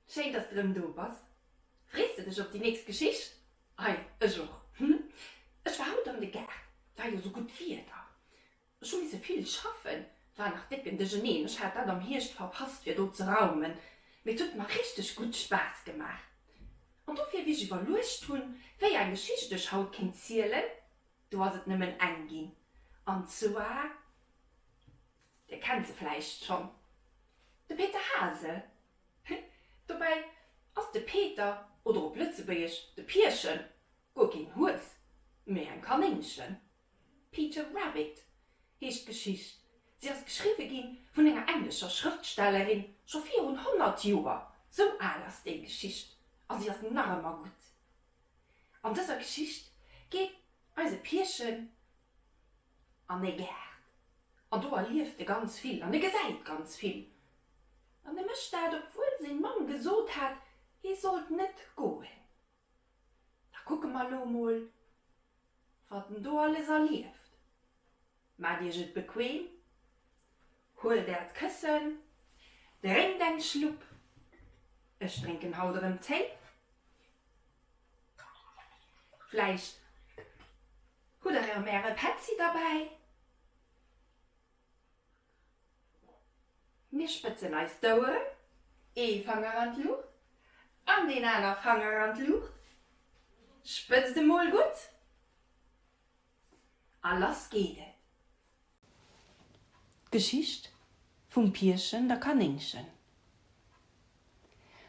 Schéin dass de rëm do bass. Frees de dech op déi nächst Geschicht? Ei, ech och. Hm, ech war haut an de Gaart, 't war jo sou gutt Wieder. Ech hu misse vill schaffen, 't war nach décken Duercheneen, ech hat dat am Hierscht verpasst fir do ze raumen, mee 't huet mer richteg gutt Spaass gemaach. An dofir, wéi ech iwwerluecht hunn, wéi eng Geschicht ech haut kéint zielen, do ass et nëmmen eng ginn, an zwar, Dir kennt se vläicht schonn, de Peter Hase. Dobäi ass de Peter, oder op Lëtzebuergesch de Pierchen, guer keen Hues, mee eng Kanéngchen. Peter Rabbit heescht d'Geschicht. Si ass geschriwwe gi vun enger englescher Schrëftstellerin scho virun 100 Joer. Sou al ass déi Geschicht a si ass nach ëmmer gutt. An dëser Geschicht geet eise Pierchen an e Gaart an do erlieft e ganz vill an e gesäit ganz vill. An e mécht dat, obwuel seng Mamm gesot hat, hie sollt net goen. Da kucke mer lo mol, wat en do alles erlieft. Maacht iech et bequem, huelt äert Këssen, drénkt eng Schlupp, ech drénken haut erëm Téi, vläicht hutt der erëm äre Petzi derbäi. Mir spëtzen eis d'Oueren, ee Fanger an d'Luucht an deen aner Fanger an d'Luucht. Spëtzt emol gutt a lass geet et! D'Geschicht vum Pierchen der Kanéngchen.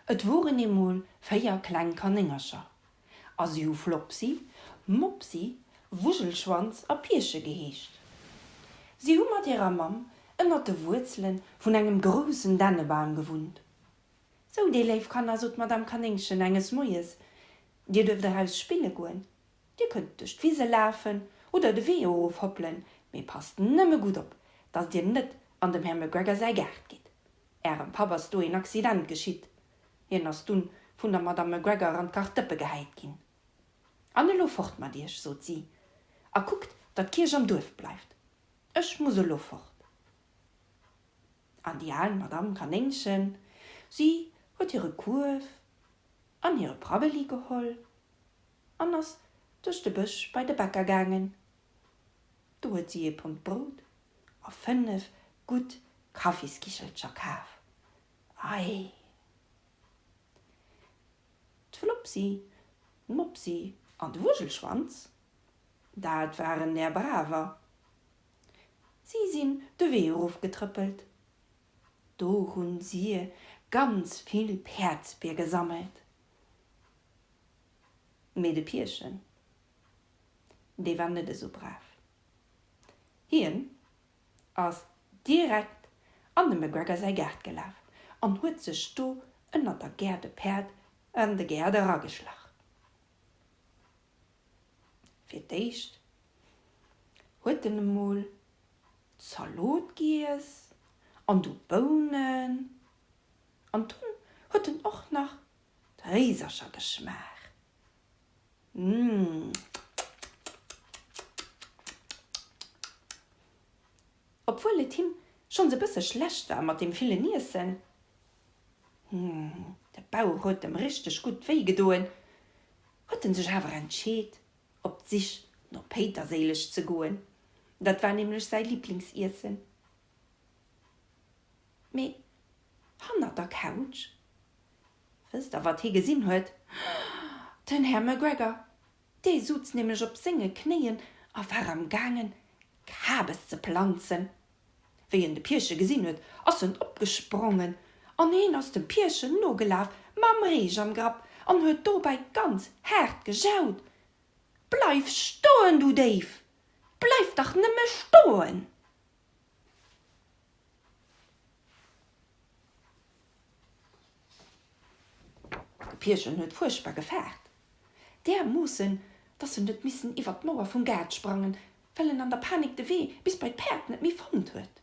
Et woren eemol 4 kleng Kanéngercher, a si hu Flopsi, Mopsi, Wujelschwanz a Pierche geheescht. Si hu mat hirer Mamm ënnert de Wuerzele vun engem groussen Dännebam gewunnt. Sou, dir léif Kanner, sot d'Madame Kanéngchen enges Moies, dir duerft eraus spille goen. Dir kënnt duerch d'Wise lafen oder de Wee erof hoppelen, mee passt nëmme gutt op, dass dir net an dem Här McGregor säi Gaart gitt. Ärem Papp ass do een Accident geschitt. Hien ass dunn vun der Madame McGregor an d'Kachdëppe gehäit ginn. An elo fort mat iech, sot si, a kuckt, datt d'Kierch am Duerf bleift. Ech muss elo fort. An déi al Madame Kanéngchen, si huet hire Kuerf an hire Prabbeli geholl an ass duerch de Bësch bei de Bäcker gaangen. Do huet si ee Pond Brout a 5 gutt Kaffiskichelcher kaf. Ei! D'Flopsi, d'Mopsi an de Wujelschwanz, dat waren där Braver. Si sinn de Wee erofgetrëppelt. Do hunn sie ganz vill Päerdsbier gesammelt. Mee de Pierchen, dee war net esou brav. Hien ass direkt an dem McGregor säi Gaart gelaf an huet sech do ënnert der Gäerdepäerd an de Gaart erageschlach. Fir d'éischt huet en emol Zalot giess an du Bounen an dunn huet en och nach d'Réisercher geschmaacht. Obwuel et him schonns e bësse schlecht war mat deem villen Iessen, de Bauch huet em richteg gutt wéi gedoen, huet en sech awer entscheet, op d'Sich no Péiterséileg ze goen, dat war nämlech säi Liblingsiessen. Mee hannert der Couch Wësst der, wat hie gesinn huet? Den Här McGregor, dee suz nämlech op senge Knéien a war am gaangen, Kabes ze planzen. Wéi en de Pierche gesinn huet, ass en opgesprongen an hien ass dem Pierchen nogelaf mam Reech am Grapp an huet dobäi ganz haart gejaut, Bleif stoen, du Déif! Bleif dach nëmme stoen! De Pierchen huet fuerchtbar gefaart, därmoossen, dass en huet missen iwwert d'Mauer vum Gaart sprangen, well en an der Panik de Wee bis bei d'Päerd net méi fonnt huet.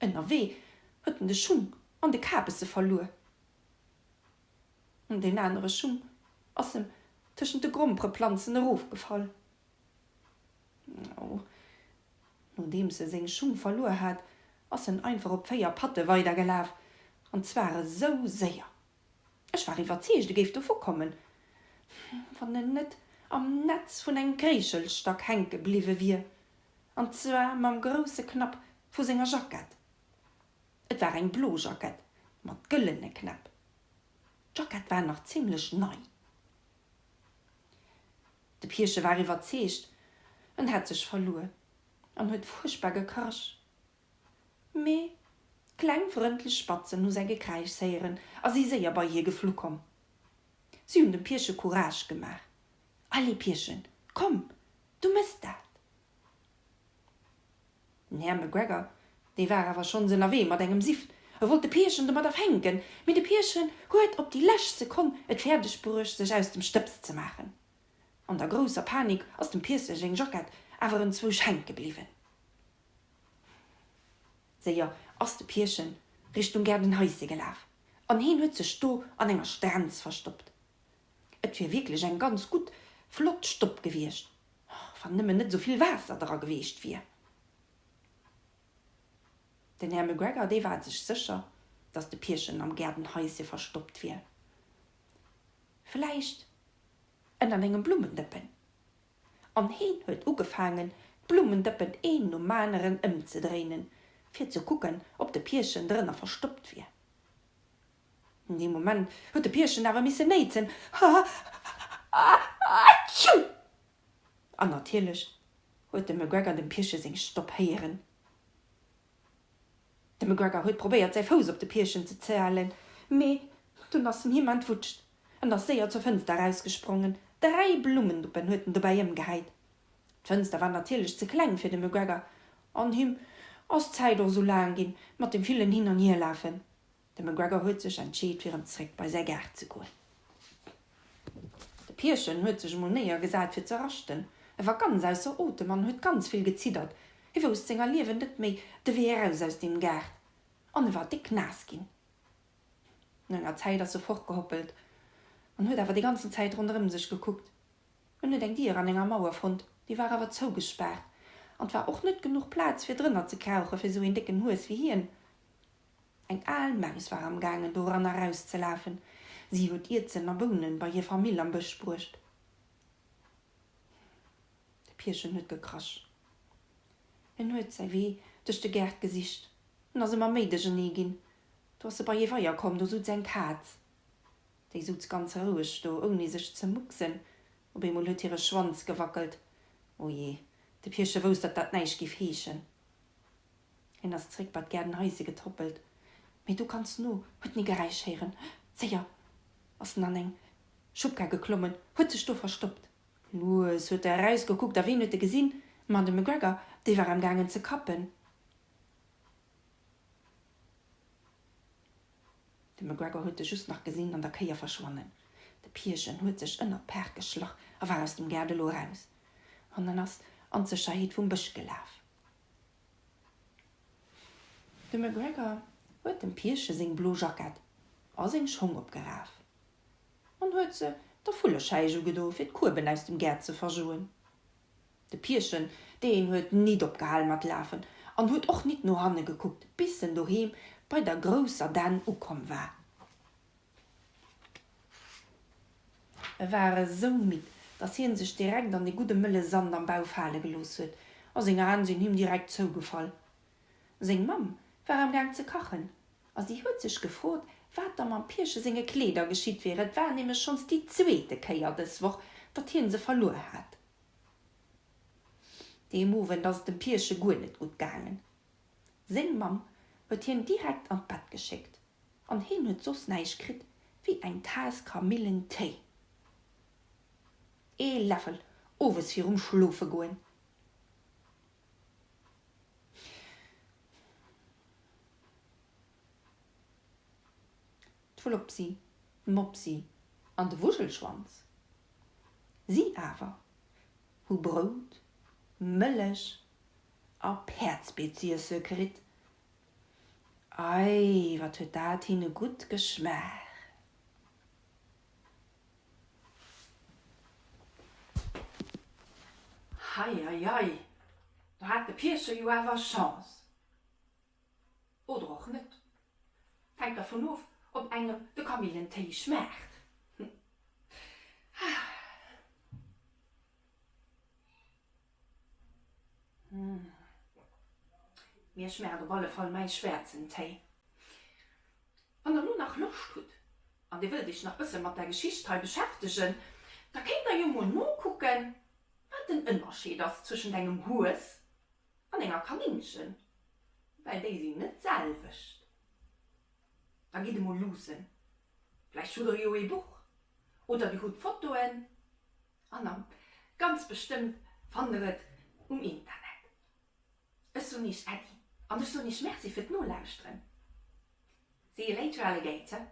Ënnerwee huet en de Schung an de Kabesse verluer. Deen anere Schung ass em tëschent de Grompereplanzen erofgefall. Oh, nodeems e seng Schung verluer hat, ass en einfach op 4 Patte weidergelaf. An zwar esou séier. Ech war iwwerzeegt, e géif dovu kommen, wann en net am Netz vun engem Kréichelstack hänke bliwwe wier, an zwar mam grousse Knapp vu senger Jackett. Et war eng blo Jackett mat gëllene Knäpp. D'Jackett war nach zimlech nei. De Pierche war iwwerzeegt, en hätt sech verluer an huet fuerchtbar gekrasch. Mee kleng frëndlech Spatzen hu säi Gekräischs héieren a si séier bei hie geflu komm. Si hunn dem Pierche Courage gemaach, Allez Pierchen, komm, du mëss dat! Den Här McGregor, dee war awer schonns ënnerwee mat engem Sift. E wollt de Pierchen domadder fänken, mee de Pierchen huet op déi lescht Sekonn et fäerdeg bruecht, sech aus dem Stëbs ze maachen. An der grousser Panik ass dem Pierchen seng Jackett awer enzwousch hänke bliwwen. Séier ass de Pierchen Richtung Gaardenhaische gelaf an heen huet sech do an enger Strenz verstoppt. Et wier wierklech eng ganz gutt, flott Stopp gewiescht, wann nëmmen net esou vill Waasser dra geweecht wier. Den Här McGregor, dee war sech sécher, datt de Pierchen am Gaardenhaische verstoppt wier. Vläicht ënnert engem Blummendëppen. An heen huet ugefaangen, d'Blummendëppen een nom aneren ëmzedréinen, fir ze kucken, ob de Pierchen drënner verstoppt wier. Dee Moment huet de Pierchen awer missen néitsen, Ha-ha-ha-tschu! An natierlech huet de McGregor dem Pierche seng Stopp héieren. De McGregor huet probéiert säi Fouss op de Pierchen ze zählen, mee dunn ass en him entwutscht. En ass séier zur Fënster erausgesprongen. 3 Blummenduppen huet en dobäi ëmgehäit. D'Fënster war natierlech ze kleng fir de McGregor an him ass d'Zäit och sou laang ginn mat dem villen Hin an Hierlafen. De McGregor huet sech entscheet fir erëm zréck bei säi Gaart ze goen. De Pierchen huet sech emol néiergesat fir ze raschten. E war ganz ausser Otem an huet ganz vill geziddert. Hie wousst senger Liewen net méi de Wee eraus aus deem Gaart an e war déck naass ginn. No enger Zäit ass e fortgehoppelt an huet awer déi ganzen Zäit ronderëm sech gekuckt. En huet eng Dier an enger Mauer fonnt, déi war awer zougespaart an 't war och net genuch Plaz fir drënner ze krauche fir sou een décken Hues wéi hien. Eng al Maus war am gaangen do eran a raus ze lafen. Si huet Ierzen a Bounen bei hir Famill am Bësch bruecht. De Pierchen huet gekrasch. En huet säi Wee duerch de Gaart gesicht. En ass ëmmer méi duerchernee ginn. Do ass e bei ee Weier komm, do sutz eng Kaz. Déi sutz ganz roueg do, ouni sech ze mucksen. Op eemol huet hire Schwanz gewackelt. O jee, de Pierche wousst, datt dat näischt géif heeschen. Hien ass zréck bei d'Gaardenhaise getrëppelt, mee du ganz no huet en ee Geräisch héieren. Séier ass en an eng Schubkar geklommen, huet sech do verstoppt. Lues huet e erausgekuckt a ween huet e gesinn? Ma de McGregor, dee war amgaangen ze kappen. De McGregor huet e just nach gesinn an der Kéier verschwannen. De Pierchen huet sech ënnert d'Paart geschlach a war aus dem Gaart elo eraus an en ass an d'Sécherheet vum Bësch gelaf. De McGregor huet dem Pierche seng blo Jackett a seng Schong opgeraf an huet se der Vullescheich ugedo fir d'Kueben aus dem Gaart ze verjoen. De Pierchen, deen huet nit opgehal mat lafen an huet och nit no hanne gekuckt, bis en doheem bei der grousser Dänn ukomm war. E war esou midd, dass hien sech direkt an de gudde mëlle Sand am Bau fale gelooss huet, a seng Aen sinn him direkt zougefall. Seng Mamm war am Gaang ze kachen, a si huet sech gefrot, wat da mam Pierche senge Kleeder geschitt wier. Et war nämlech schonns déi zweete Kéier dës Woch, datt hien se verluer hat. Deem Owend ass et dem Pierche guer net gutt gaangen. Seng Mamm huet hien direkt an d'Bett geschéckt an hien huet soss näischt kritt wéi eng Taass Kamillentéi. Ee Läffel owes virum Schlofegoen. D'Flopsi, d'Mopsi an de Wuschelschwanz, si awer hu Brout, Mëllech a Päerdsbier z'iesse kritt. Ei, wat huet dat hinne gutt geschmaach! Hei, hei, hei, do hat de Pierche jo awer Chance. Oder och net. Hänkt dervun of, ob engem de Kamillentéi schmaacht. Mir schmaacht op alle Fall mäi schwäerzen Téi. Wann der lo nach Loscht hutt an dir wëllt iech nach bësse mat der Geschicht hei beschäftegen, da kéint der jo mol nokucken, wat den Ënnerscheed ass zwëschent engem Hues an enger Kanéngchen, well déi sinn net d'selwecht. Da gitt emol luussen, vläicht hutt der jo ee Buch oder dir hutt Fotoen an am ganz bestëmmt fannt der et um Internet. Ech soen iech Äddi an ech soen iech Merci fir d'Nolauschteren. See you later, Alligator.